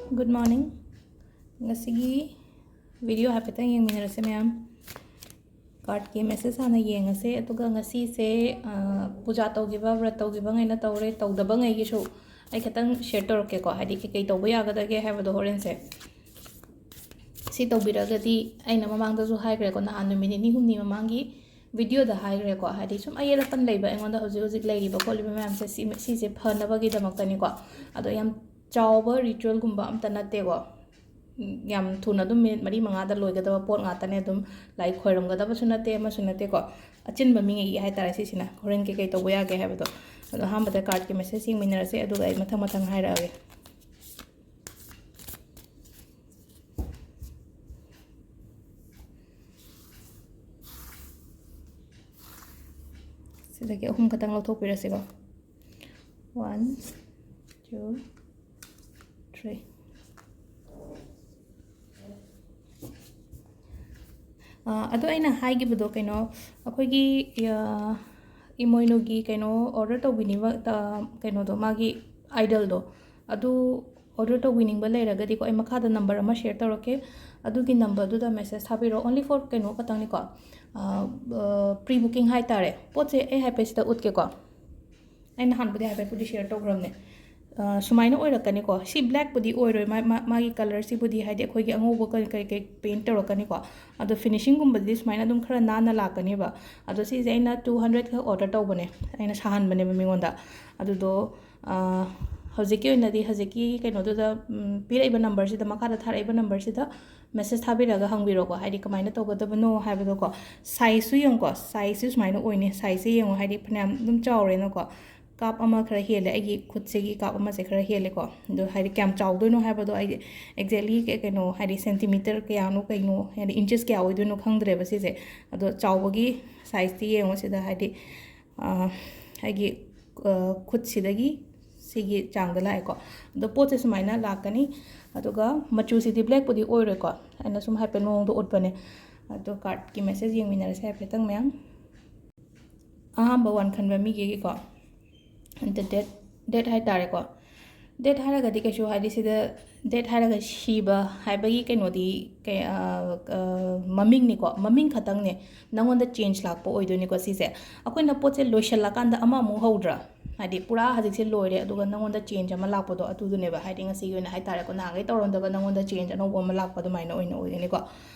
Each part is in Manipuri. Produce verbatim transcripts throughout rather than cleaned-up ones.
Good morning. ꯉꯁꯤꯒꯤ video ꯍꯥꯏꯐꯦꯠꯇꯪ ꯌꯦꯡꯃꯤꯟꯅꯔꯁꯦ ꯃꯌꯥꯝ꯫ Cardꯀꯤ message ꯍꯥꯟꯅ ꯌꯦꯡꯉꯁꯦ, ꯑꯗꯨꯒ ꯉꯁꯤꯁꯦ, ꯑ, ꯄꯨꯖꯥ ꯇꯧꯈꯤꯕ, ꯕ꯭ꯔꯠ ꯇꯧꯈꯤꯕꯉꯩꯅ ꯇꯧꯔꯦ, ꯇꯧꯗꯕꯉꯩꯒꯤꯁꯨ ꯑꯩ ꯈꯤꯇꯪ share ꯇꯧꯔꯛꯀꯦꯀꯣ, ꯍꯥꯏꯗꯤ ꯀꯩꯀꯩ ꯇꯧꯕ ꯌꯥꯒꯗꯒꯦ ꯍꯥꯏꯕꯗꯣ ꯍꯣꯔꯦꯟꯁꯦ꯫ ꯁꯤ ꯇꯧꯕꯤꯔꯒꯗꯤ ꯑꯩꯅ ꯃꯃꯥꯡꯗꯁꯨ ꯍꯥꯏꯈ꯭ꯔꯦꯀꯣ, ꯅꯍꯥꯟ ꯅꯨꯃꯤꯠ ꯅꯤꯅꯤ ꯍꯨꯝꯅꯤ ꯃꯃꯥꯡꯒꯤ videoꯗ ꯍꯥꯏꯈ꯭ꯔꯦꯀꯣ, ꯍꯥꯏꯗꯤ ꯁꯨꯝ ꯑꯌꯦꯠ ꯑꯄꯟ ꯂꯩꯕ ꯑꯩꯉꯣꯟꯗ ꯍꯧꯖꯤꯛ ꯍꯧꯖꯤꯛ ꯂꯩꯔꯤꯕ ꯈꯣꯠꯂꯤꯕ ꯃꯌꯥꯝꯁꯦ ꯁꯤ-, ꯁꯤꯁꯦ ꯐꯅꯕꯒꯤꯗꯃꯛꯇꯅꯤꯀꯣ꯫ ꯑꯗꯣ ꯌꯥꯝ ꯆꯥꯎꯕ ritualꯒꯨꯝꯕ ꯑꯝꯇ ꯅꯠꯇꯦꯀꯣ꯫ ꯌꯥꯝ ꯊꯨꯅ ꯑꯗꯨꯝ minute ꯃꯔꯤ ꯃꯉꯥꯗ ꯂꯣꯏꯒꯗꯕ ꯄꯣꯠ ꯉꯥꯛꯇꯅꯦ꯫ ꯑꯗꯨꯝ ꯂꯥꯏ ꯈꯣꯏꯔꯝꯒꯗꯕꯁꯨ ꯅꯠꯇꯦ, ꯑꯃꯁꯨ ꯅꯠꯇꯦꯀꯣ꯫ ꯑꯆꯤꯟꯕ ꯃꯤꯉꯩꯒꯤ ꯍꯥꯏꯇꯥꯔꯦ ꯁꯤꯁꯤꯅ꯫ ꯍꯣꯔꯦꯟ ꯀꯩꯀꯩ ꯇꯧꯕ ꯌꯥꯒꯦ ꯍꯥꯏꯕꯗꯣ꯫ ꯑꯗꯣ ꯑꯍꯥꯟꯕꯗ cardꯀꯤ message ꯌꯦꯡꯃꯤꯟꯅꯔꯁꯦ, ꯑꯗꯨꯒ ꯑꯩ ꯃꯊꯪ ꯃꯊꯪ ꯍꯥꯏꯔꯛꯑꯒꯦ꯫ ꯁꯤꯗꯒꯤ ꯑꯍꯨꯝ ꯈꯛꯇꯪ ꯂꯧꯊꯣꯛꯄꯤꯔꯁꯤꯀꯣ꯫ One, two, three. ꯑ, ꯑꯗꯣ ꯑꯩꯅ ꯍꯥꯏꯈꯤꯕꯗꯣ ꯀꯩꯅꯣ, ꯑꯩꯈꯣꯏꯒꯤ, ꯑ, ꯏꯃꯣꯏꯅꯨꯒꯤ ꯀꯩꯅꯣ order ꯇꯧꯕꯤꯅꯤꯡꯕ, ꯑ, ꯀꯩꯅꯣꯗꯣ, ꯃꯥꯒꯤ idolꯗꯣ, ꯑꯗꯨ order ꯇꯧꯕꯤꯅꯤꯡꯕ ꯂꯩꯔꯒꯗꯤꯀꯣ, ꯑꯩ ꯃꯈꯥꯗ number ꯑꯃ share ꯇꯧꯔꯛꯀꯦ꯫ ꯑꯗꯨꯒꯤ numberꯗꯨꯗ message ꯊꯥꯕꯤꯔꯛꯑꯣ꯫ Only for ꯀꯩꯅꯣ ꯈꯛꯇꯪꯅꯤꯀꯣ, ꯑ, ꯑ, pre booking ꯍꯥꯏꯇꯥꯔꯦ꯫ ꯄꯣꯠꯁꯦ ꯑꯩ ꯍꯥꯏꯐꯦꯠ ꯁꯤꯗ ꯎꯠꯀꯦꯀꯣ꯫ ꯑꯩ ꯅꯍꯥꯟꯕꯨꯗꯤ ꯍꯥꯏꯐꯦꯠꯄꯨꯗꯤ share ꯇꯧꯈ꯭ꯔꯕꯅꯦ꯫ ꯑ, ꯁꯨꯃꯥꯏꯅ ꯑꯣꯏꯔꯛꯀꯅꯤꯀꯣ꯫ ꯁꯤ blackꯄꯨꯗꯤ ꯑꯣꯏꯔꯣꯏ, ꯃꯥ-, ꯃꯥ-, ꯃꯥꯒꯤ colourꯁꯤꯕꯨꯗꯤ, ꯍꯥꯏꯗꯤ ꯑꯩꯈꯣꯏꯒꯤ ꯑꯉꯧꯕ ꯀꯔꯤ, ꯀꯔꯤ, ꯀꯔꯤ paint ꯇꯧꯔꯛꯀꯅꯤꯀꯣ꯫ ꯑꯗꯣ finishingꯒꯨꯝꯕꯗꯤ ꯁꯨꯃꯥꯏꯅ ꯑꯗꯨꯝ ꯈꯔ ꯅꯥꯟꯅ ꯂꯥꯛꯀꯅꯦꯕ꯫ ꯑꯗꯣ ꯁꯤꯁꯦ ꯑꯩꯅ two hundred ꯈꯛ order ꯇꯧꯕꯅꯦ, ꯑꯩꯅ ꯁꯥꯍꯟꯕꯅꯦꯕ ꯃꯤꯉꯣꯟꯗ꯫ ꯑꯗꯨꯗꯣ, ꯑ, ꯍꯧꯖꯤꯛꯀꯤ ꯑꯣꯏꯅꯗꯤ ꯍꯧꯖꯤꯛꯀꯤ ꯀꯩꯅꯣꯗꯨꯗ, ꯎꯝ, ꯄꯤꯔꯛꯏꯕ numberꯁꯤꯗ, ꯃꯈꯥꯗ ꯊꯥꯔꯛꯏꯕ numberꯁꯤꯗ message ꯊꯥꯕꯤꯔꯒ ꯍꯪꯕꯤꯔꯣꯀꯣ, ꯍꯥꯏꯗꯤ ꯀꯃꯥꯏꯅ ꯇꯧꯒꯗꯕꯅꯣ ꯍꯥꯏꯕꯗꯣꯀꯣ꯫ Sizeꯁꯨ ꯌꯦꯡꯉꯨꯀꯣ, sizeꯁꯦ ꯁꯨꯃꯥꯏꯅ ꯑꯣꯏꯅꯤ, sizeꯁꯦ ꯌꯦꯡꯉꯣ, ꯍꯥꯏꯗꯤ ꯐꯅꯌꯥꯝ ꯑꯗꯨꯝ ꯆꯥꯎꯔꯦꯅꯀꯣ꯫ ꯀꯥꯞ ꯑꯃ ꯈꯔ ꯍꯦꯜꯂꯦ, ꯑꯩꯒꯤ ꯈꯨꯠꯁꯤꯒꯤ ꯀꯥꯞ ꯑꯃꯁꯦ ꯈꯔ ꯍꯦꯜꯂꯦꯀꯣ꯫ ꯑꯗꯣ ꯍꯥꯏꯗꯤ ꯀꯌꯥꯝ ꯆꯥꯎꯗꯣꯏꯅꯣ ꯍꯥꯏꯕꯗꯣ ꯑꯩꯗꯤ exactly ꯀꯩ-, ꯀꯩꯅꯣ, ꯍꯥꯏꯗꯤ centimeter ꯀꯌꯥꯅꯣ ꯀꯩꯅꯣ, ꯍꯥꯏꯗꯤ inches ꯀꯌꯥ ꯑꯣꯏꯗꯣꯏꯅꯣ ꯈꯪꯗ꯭ꯔꯦꯕ ꯁꯤꯁꯦ꯫ ꯑꯗꯣ ꯆꯥꯎꯕꯒꯤ sizeꯇꯤ ꯌꯦꯡꯉꯣ ꯁꯤꯗ, ꯍꯥꯏꯗꯤ, ꯑ, ꯑꯩꯒꯤ, ꯑ, ꯈꯨꯠꯁꯤꯗꯒꯤ ꯁꯤꯒꯤ ꯆꯥꯡꯗ ꯂꯥꯛꯑꯦꯀꯣ꯫ ꯑꯗꯣ ꯄꯣꯠꯁꯦ ꯁꯨꯃꯥꯏꯅ ꯂꯥꯛꯀꯅꯤ꯫ ꯑꯗꯨꯒ ꯃꯆꯨꯁꯤꯗꯤ blackꯄꯨꯗꯤ ꯑꯣꯏꯔꯣꯏꯀꯣ, ꯑꯩꯅ ꯁꯨꯝ ꯍꯥꯏꯐꯦꯠ ꯃꯑꯣꯡꯗꯣ ꯎꯠꯄꯅꯦ꯫ ꯑꯗꯣ cardꯀꯤ message ꯌꯦꯡꯃꯤꯟꯅꯔꯁꯦ ꯍꯥꯏꯐꯦꯠꯇꯪ ꯃꯌꯥꯝ꯫ ꯑꯍꯥꯟꯕ one ꯈꯟꯕ ꯃꯤꯒꯤꯀꯣ, ꯑꯗ date, date ꯍꯥꯏꯇꯥꯔꯦꯀꯣ, Death ꯍꯥꯏꯔꯒꯗꯤ ꯀꯩꯁꯨ, ꯍꯥꯏꯗꯤ, ꯁꯤꯗ death ꯍꯥꯏꯔꯒ ꯁꯤꯕ ꯍꯥꯏꯕꯒꯤ ꯀꯩꯅꯣꯗꯤ ꯀꯩ-, ꯑ, ꯑ, ꯃꯃꯤꯡꯅꯤꯀꯣ, ꯃꯃꯤꯡ ꯈꯛꯇꯪꯅꯦ꯫ ꯅꯪꯉꯣꯟꯗ change ꯂꯥꯛꯄ ꯑꯣꯏꯗꯣꯏꯅꯤꯀꯣ ꯁꯤꯁꯦ꯫ ꯑꯩꯈꯣꯏꯅ ꯄꯣꯠꯁꯦ ꯂꯣꯏꯁꯤꯜꯂꯀꯥꯟꯗ ꯑꯃꯃꯨꯛ ꯍꯧꯗ꯭ꯔꯥ? ꯍꯥꯏꯗꯤ, ꯄꯨꯔꯥ ꯍꯧꯖꯤꯛꯁꯦ ꯂꯣꯏꯔꯦ, ꯑꯗꯨꯒ ꯅꯪꯉꯣꯟꯗ change ꯑꯃ ꯂꯥꯛꯄꯗꯣ, ꯑꯗꯨꯗꯨꯅꯦꯕ꯫ ꯍꯥꯏꯗꯤ, ꯉꯁꯤꯒꯤ ꯑꯣꯏꯅ ꯍꯥꯏ ꯇꯥꯔꯦꯀꯣ, ꯅꯍꯥꯟꯈꯩ ꯇꯧꯔꯝꯗꯕ ꯅꯪꯉꯣꯟꯗ change ꯑꯅꯧꯕ ꯑꯃ ꯂꯥꯛꯄ ꯑꯗꯨꯃꯥꯏꯅ ꯑꯣꯏꯅ ꯑꯣꯏꯒꯅꯤꯀꯣ꯫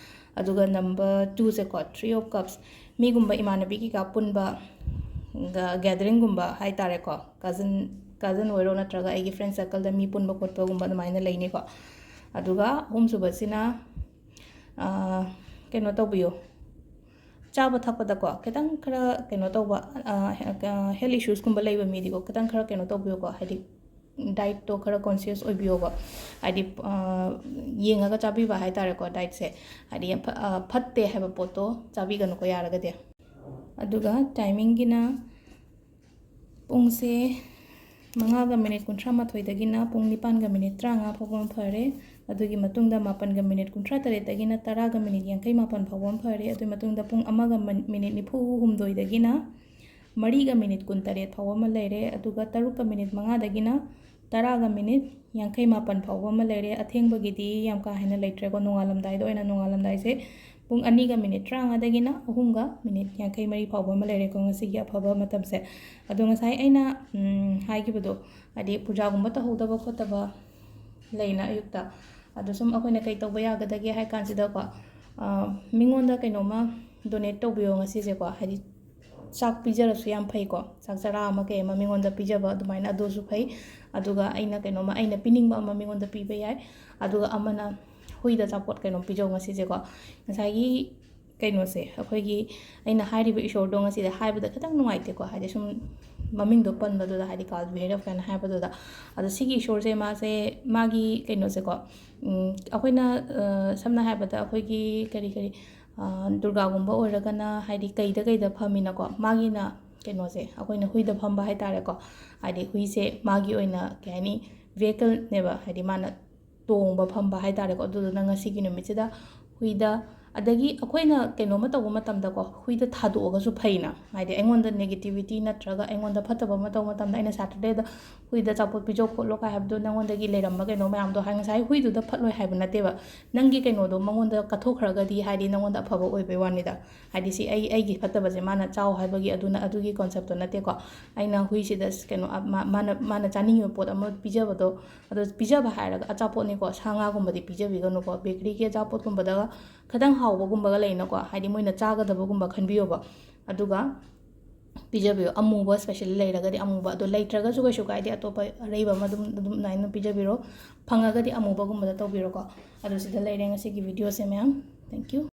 ꯑꯗꯨꯒ number twoꯁꯦꯀꯣ, Three of Cups, ꯃꯤꯒꯨꯝꯕ, ꯏꯃꯥꯟꯅꯕꯤ ꯀꯩꯀꯥ ꯄꯨꯟꯕ, ꯒ-, gatheringꯒꯨꯝꯕ ꯍꯥꯏ ꯇꯥꯔꯦꯀꯣ, cousin, cousin ꯑꯣꯏꯔꯣ, ꯅꯠꯇ꯭ꯔꯒ ꯑꯩꯒꯤ friend circleꯗ ꯃꯤ ꯄꯨꯟꯕ ꯈꯣꯠꯄꯒꯨꯝꯕ ꯑꯗꯨꯃꯥꯏꯅ ꯂꯩꯅꯤꯀꯣ꯫ ꯑꯗꯨꯒ ꯑꯍꯨꯝꯁꯨꯕꯁꯤꯅ, ꯑ, ꯀꯩꯅꯣ ꯇꯧꯕꯤꯌꯨ, ꯆꯥꯕ ꯊꯛꯄꯗꯀꯣ ꯈꯤꯇꯪ ꯈꯔ ꯀꯩꯅꯣ ꯇꯧꯕ, ꯑ, health issuesꯀꯨꯝꯕ ꯂꯩꯕ ꯃꯤꯗꯤꯀꯣ ꯈꯤꯇꯪ ꯈꯔ ꯀꯩꯅꯣ ꯇꯧꯕꯤꯌꯨꯀꯣ, ꯍꯥꯏꯗꯤ dietꯇꯣ ꯈꯔ conscious ꯑꯣꯏꯕꯤꯌꯣꯕ꯫ ꯍꯥꯏꯗꯤ, ꯑ, ꯌꯦꯡꯉꯒ ꯆꯥꯕꯤꯕ ꯍꯥꯏ ꯇꯥꯔꯦꯀꯣ dietꯁꯦ꯫ ꯍꯥꯏꯗꯤ ꯌꯥꯝ ꯐ-, ꯑ, ꯐꯠꯇꯦ ꯍꯥꯏꯕ ꯄꯣꯠꯇꯣ ꯆꯥꯕꯤꯒꯅꯨꯀꯣ ꯌꯥꯔꯒꯗꯤ꯫ ꯑꯗꯨꯒ timingꯒꯤꯅ ꯄꯨꯡꯁꯦ ꯃꯉꯥꯒ minute ꯀꯨꯟꯊ꯭ꯔꯥ ꯃꯥꯊꯣꯏꯗꯒꯤꯅ ꯄꯨꯡ ꯅꯤꯄꯥꯟꯒ minute ꯇꯔꯥꯃꯉꯥ ꯐꯥꯎꯕ ꯑꯃ ꯐꯔꯦ꯫ ꯑꯗꯨꯒꯤ ꯃꯇꯨꯡꯗ ꯃꯥꯄꯟꯒ minute ꯀꯨꯟꯊ꯭ꯔꯥ ꯇꯔꯦꯠꯇꯒꯤꯅ ꯇꯔꯥꯒ minute ꯌꯥꯡꯈꯩ ꯃꯥꯄꯟ ꯐꯥꯎꯕ ꯑꯃ ꯐꯔꯦ꯫ ꯑꯗꯨꯒꯤ ꯃꯇꯨꯡꯗ ꯄꯨꯡ ꯑꯃꯒ ꯃꯟ-, minute ꯅꯤꯐꯨ ꯍꯨꯝꯗꯣꯏꯗꯒꯤꯅ ꯃꯔꯤꯒ minute ꯀꯨꯟꯇꯔꯦꯠ ꯐꯥꯎꯕ ꯑꯃ ꯂꯩꯔꯦ꯫ ꯑꯗꯨꯒ ꯇꯔꯨꯛꯀ minute ꯃꯉꯥꯗꯒꯤꯅ ꯇꯔꯥꯒ minute ꯌꯥꯡꯈꯩ ꯃꯥꯄꯟ ꯐꯥꯎꯕ ꯑꯃ ꯂꯩꯔꯦ꯫ ꯑꯊꯦꯡꯕꯒꯤꯗꯤ ꯌꯥꯝ ꯀꯥ ꯍꯦꯟꯅ ꯂꯩꯇ꯭ꯔꯦꯀꯣ, ꯅꯣꯡꯉꯥꯜꯂꯝꯗꯥꯏꯗ ꯑꯣꯏꯅ, ꯅꯣꯡꯉꯥꯜꯂꯝꯗꯥꯏꯁꯦ ꯄꯨꯡ ꯑꯅꯤꯒ minute ꯇꯔꯥꯃꯉꯥꯗꯒꯤꯅ ꯑꯍꯨꯝꯒ minute ꯌꯥꯡꯈꯩ ꯃꯔꯤ ꯐꯥꯎꯕ ꯑꯃ ꯂꯩꯔꯦꯀꯣ ꯉꯁꯤꯒꯤ ꯑꯐꯕ ꯃꯇꯝꯁꯦ꯫ ꯑꯗꯣ ꯉꯁꯥꯏ ꯑꯩꯅ, ꯎꯝ, ꯍꯥꯏꯈꯤꯕꯗꯣ, ꯍꯥꯏꯗꯤ ꯄꯨꯖꯥꯒꯨꯝꯕ ꯇꯧꯍꯧꯗꯕ ꯈꯣꯠꯇꯕ ꯂꯩꯅ ꯑꯌꯨꯛꯇ, ꯑꯗꯣ ꯁꯨꯝ ꯑꯩꯈꯣꯏꯅ ꯀꯩ ꯇꯧꯕ ꯌꯥꯒꯗꯒꯦ ꯍꯥꯏ ꯀꯥꯟꯁꯤꯗꯀꯣ, ꯑ, ꯃꯤꯉꯣꯟꯗ ꯀꯩꯅꯣꯝꯃ donate ꯇꯧꯕꯤꯌꯣ ꯉꯁꯤꯁꯦꯀꯣ, ꯍꯥꯏꯗꯤ ꯆꯥꯛ ꯄꯤꯖꯔꯁꯨ ꯌꯥꯝ ꯐꯩꯀꯣ, ꯆꯥꯛ ꯆꯔꯥ ꯑꯃ ꯀꯩ ꯑꯃ ꯃꯤꯉꯣꯟꯗ ꯄꯤꯖꯕ ꯑꯗꯨꯃꯥꯏꯅ ꯑꯗꯨꯁꯨ ꯐꯩ꯫ ꯑꯗꯨꯒ ꯑꯩꯅ ꯀꯩꯅꯣꯝꯃ, ꯑꯩꯅ ꯄꯤꯅꯤꯡꯕ ꯑꯃ ꯃꯤꯉꯣꯟꯗ ꯄꯤꯕ ꯌꯥꯏ꯫ ꯑꯗꯨꯒ ꯑꯃꯅ ꯍꯨꯏꯗ ꯑꯆꯥꯄꯣꯠ ꯀꯩꯅꯣꯝ ꯄꯤꯖꯧ ꯉꯁꯤꯁꯦꯀꯣ꯫ ꯉꯁꯥꯏꯒꯤ ꯀꯩꯅꯣꯁꯦ, ꯑꯩꯈꯣꯏꯒꯤ ꯑꯩꯅ ꯍꯥꯏꯔꯤꯕ ꯏꯁꯣꯔꯗꯣ ꯉꯁꯤꯗꯤ ꯍꯥꯏꯕꯗ ꯈꯤꯇꯪ ꯅꯨꯡꯉꯥꯏꯇꯦꯀꯣ, ꯍꯥꯏꯗꯤ ꯁꯨꯝ ꯃꯃꯤꯡꯗꯣ ꯄꯟꯕꯗꯨꯗ, ꯍꯥꯏꯗꯤ ꯀꯥꯜ ꯚꯩꯔꯕ ꯀꯥꯏꯅ ꯍꯥꯏꯕꯗꯨꯗ꯫ ꯑꯗꯣ ꯁꯤꯒꯤ ꯏꯁꯣꯔꯁꯦ ꯃꯥꯁꯦ, ꯃꯥꯒꯤ ꯀꯩꯅꯣꯁꯦꯀꯣ, ꯎꯝ, ꯑꯩꯈꯣꯏꯅ, ꯑ, ꯁꯝꯅ ꯍꯥꯏꯔꯕꯗ ꯑꯩꯈꯣꯏꯒꯤ ꯀꯔꯤ ꯀꯔꯤ, ꯑ, ꯗꯨꯔꯒꯥꯒꯨꯝꯕ ꯑꯣꯏꯔꯒꯅ ꯍꯥꯏꯗꯤ ꯀꯩꯗ ꯀꯩꯗ ꯐꯝꯃꯤꯅꯀꯣ, ꯃꯥꯒꯤꯅ ꯀꯩꯅꯣꯁꯦ ꯑꯩꯈꯣꯏꯅ ꯍꯨꯏꯗ ꯐꯝꯕ ꯍꯥꯏ ꯇꯥꯔꯦꯀꯣ, ꯍꯥꯏꯗꯤ ꯍꯨꯏꯁꯦ ꯃꯥꯒꯤ ꯑꯣꯏꯅ ꯀꯩ ꯍꯥꯏꯅꯤ, vehicleꯅꯦꯕ, ꯍꯥꯏꯗꯤ ꯃꯥꯅ ꯇꯣꯡꯕ ꯐꯝꯕ ꯍꯥꯏ ꯇꯥꯔꯦꯀꯣ꯫ ꯑꯗꯨꯗꯨꯅ ꯉꯁꯤꯒꯤ ꯅꯨꯃꯤꯠꯁꯤꯗ ꯍꯨꯏꯗ ꯑꯗꯒꯤ ꯑꯩꯈꯣꯏꯅ ꯀꯩꯅꯣꯝꯃ ꯇꯧꯕ ꯃꯇꯝꯗꯀꯣ, ꯍꯨꯏꯗ ꯊꯥꯗꯣꯛꯑꯒꯁꯨ ꯐꯩꯅ, ꯍꯥꯏꯗꯤ ꯑꯩꯉꯣꯟꯗ negativity ꯅꯠꯇ꯭ꯔꯒ ꯑꯩꯉꯣꯟꯗ ꯐꯠꯇꯕ ꯑꯃ ꯇꯧꯕ ꯃꯇꯝꯗ ꯑꯩꯅ Saturdayꯗ ꯍꯨꯏꯗ ꯑꯆꯥꯄꯣꯠ ꯄꯤꯖꯧ ꯈꯣꯠꯂꯣ ꯀꯥꯏ ꯍꯥꯏꯕꯗꯣ ꯅꯪꯉꯣꯟꯗꯒꯤ ꯂꯩꯔꯝꯕ ꯀꯩꯅꯣ ꯃꯌꯥꯝꯗꯣ ꯍꯥꯏ-, ꯉꯁꯥꯏ ꯍꯨꯏꯗꯨꯗ ꯐꯠꯂꯣꯏ ꯍꯥꯏꯕ ꯅꯠꯇꯦꯕ, ꯅꯪꯒꯤ ꯀꯩꯅꯣꯗꯣ ꯃꯉꯣꯟꯗ ꯀꯠꯊꯣꯛꯈ꯭ꯔꯒꯗꯤ ꯍꯥꯏꯗꯤ ꯅꯪꯉꯣꯟꯗ ꯑꯐꯕ ꯑꯣꯏꯕꯩ ꯋꯥꯅꯤꯗ꯫ ꯍꯥꯏꯗꯤ ꯁꯤ ꯑꯩ, ꯑꯩꯒꯤ ꯐꯠꯇꯕꯁꯦ ꯃꯥꯅ ꯆꯥꯎ ꯍꯥꯏꯕꯒꯤ ꯑꯗꯨꯅ, ꯑꯗꯨꯒꯤ conceptꯇꯣ ꯅꯠꯇꯦꯀꯣ꯫ ꯑꯩꯅ ꯍꯨꯏꯁꯤꯗ ꯀꯩꯅꯣ, ꯃꯥ-, ꯃꯥꯅ, ꯃꯥꯅ ꯆꯥꯅꯤꯡꯉꯤꯕ ꯄꯣꯠ ꯑꯃ ꯄꯤꯖꯕꯗꯣ, ꯑꯗꯣ ꯄꯤꯖꯕ ꯍꯥꯏꯔꯒ ꯑꯆꯥꯄꯣꯠꯅꯤꯀꯣ, ꯁꯥ ꯉꯥꯒꯨꯝꯕꯗꯤ ꯄꯤꯖꯕꯤꯒꯅꯨꯀꯣ꯫ Bakeryꯒꯤ ꯑꯆꯥꯄꯣꯠꯀꯨꯝꯕꯗꯒ ꯈꯤꯇꯪ ꯍꯥꯎꯕꯒꯨꯝꯕꯒ ꯂꯩꯅꯀꯣ, ꯍꯥꯏꯗꯤ ꯃꯣꯏꯅ ꯆꯥꯒꯗꯕꯒꯨꯝꯕ ꯈꯟꯕꯤꯌꯣꯕ꯫ ꯑꯗꯨꯒ ꯄꯤꯖꯕꯤꯌꯣ꯫ ꯑꯃꯨꯕ specially ꯂꯩꯔꯒꯗꯤ ꯑꯃꯨꯕ, ꯑꯗꯣ ꯂꯩꯇ꯭ꯔꯒꯁꯨ ꯀꯩꯁꯨ ꯀꯥꯏꯗꯦ, ꯑꯇꯣꯞꯄ ꯑꯔꯩꯕ ꯑꯃ ꯑꯗꯨꯝ, ꯑꯗꯨꯝ ꯑꯗꯨꯃꯥꯏꯅ ꯄꯤꯖꯕꯤꯔꯣ꯫ ꯐꯪꯉꯒꯗꯤ ꯑꯃꯨꯕꯒꯨꯝꯕꯗ ꯇꯧꯕꯤꯔꯣꯀꯣ꯫ ꯑꯗꯣ ꯁꯤꯗ ꯂꯩꯔꯦ ꯉꯁꯤꯒꯤ videoꯁꯦ ꯃꯌꯥꯝ꯫ Thank you꯫